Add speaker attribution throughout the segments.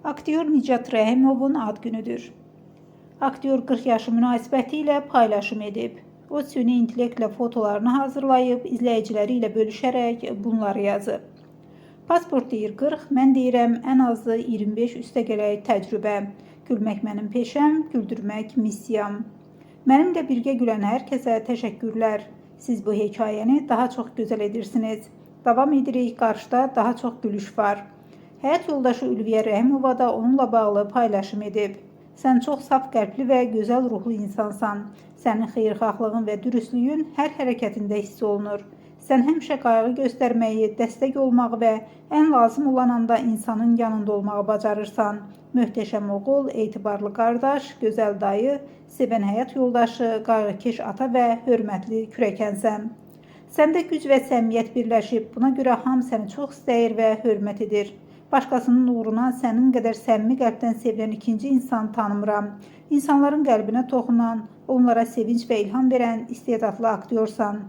Speaker 1: Aktyor Nicat Rəhimovun ad günüdür. Aktyor 40 yaşı münasibəti ilə paylaşım edib. O süni intellektlə fotolarını hazırlayıb izləyiciləri ilə bölüşərək bunları yazıb. Pasport deyir 40, mən deyirəm ən azı 25 üstə gələk təcrübə. Gülmək mənim peşəm, güldürmək missiyam. Mənimlə birgə gülən hər kəsə təşəkkürlər. Siz bu hekayəni daha çox gözəl edirsiniz. Davam edirik, qarşıda daha çox gülüş var. Həyat yoldaşı Ülviyə Rəhimova da onunla bağlı paylaşım edib. Sən çox saf qəlbli və gözəl ruhlu insansan. Sənin xeyirxahlığın və dürüstlüyün hər hərəkətində hiss olunur. Sən həmişə qayğı göstərməyi, dəstək olmağı və ən lazım olan anda insanın yanında olmağı bacarırsan. Möhtəşəm oğul, etibarlı qardaş, gözəl dayı, sevən həyat yoldaşı, qayğıkeş ata və hörmətli kürəkənsən. Səndə güc və səmimiyyət birləşib, buna görə hamı səni çox istəyir və hörmət edir. Başqasının uğruna sənin qədər səmimi qəlbdən sevilən ikinci insan tanımıram. İnsanların qəlbinə toxunan, onlara sevinc və ilham verən istedadlı aktyorsan.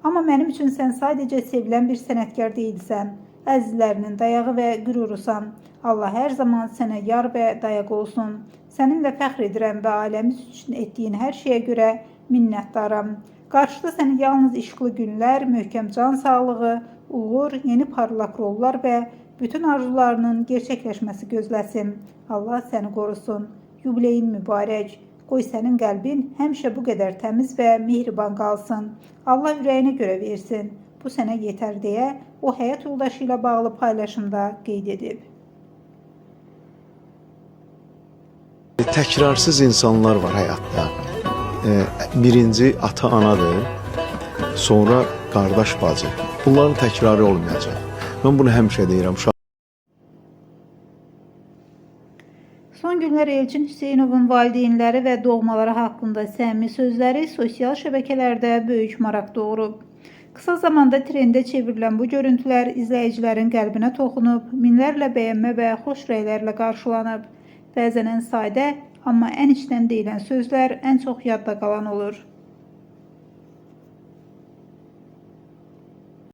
Speaker 1: Amma mənim üçün sən sadəcə sevilən bir sənətkar deyilsən. Əzizlərinin dayağı və qürurusan. Allah hər zaman sənə yar və dayaq olsun. Səninlə fəxr edirəm və ailəmiz üçün etdiyin hər şeyə görə minnətdaram. Qarşıda səni yalnız işıqlı günlər, möhkəm can sağlığı, uğur, yeni parlaq rollar və bütün arzularının gerçəkləşməsi gözləsin. Allah səni qorusun. Yubileyin mübarək. Qoy sənin qəlbin həmişə bu qədər təmiz və mehriban qalsın. Allah ürəyinə görə versin. Bu sənə yetər deyə o həyat yoldaşı ilə bağlı paylaşımda qeyd edib.
Speaker 2: Təkrarsız insanlar var həyatda. Birinci ata-anadır, sonra qardaş bacı. Bunların təkrarı olmayacaq. Mən bunu həmişə deyirəm.
Speaker 1: Son günlər Elçin Hüseynovun valideynləri və doğmaları haqqında səmimi sözləri sosial şəbəkələrdə böyük maraq doğurub. Qısa zamanda trendə çevrilən bu görüntülər izləyicilərin qəlbinə toxunub, minlərlə bəyənmə və xoş rəylərlə qarşılanıb. Bəzən ən sadə, amma ən içdən deyilən sözlər ən çox yadda qalan olur.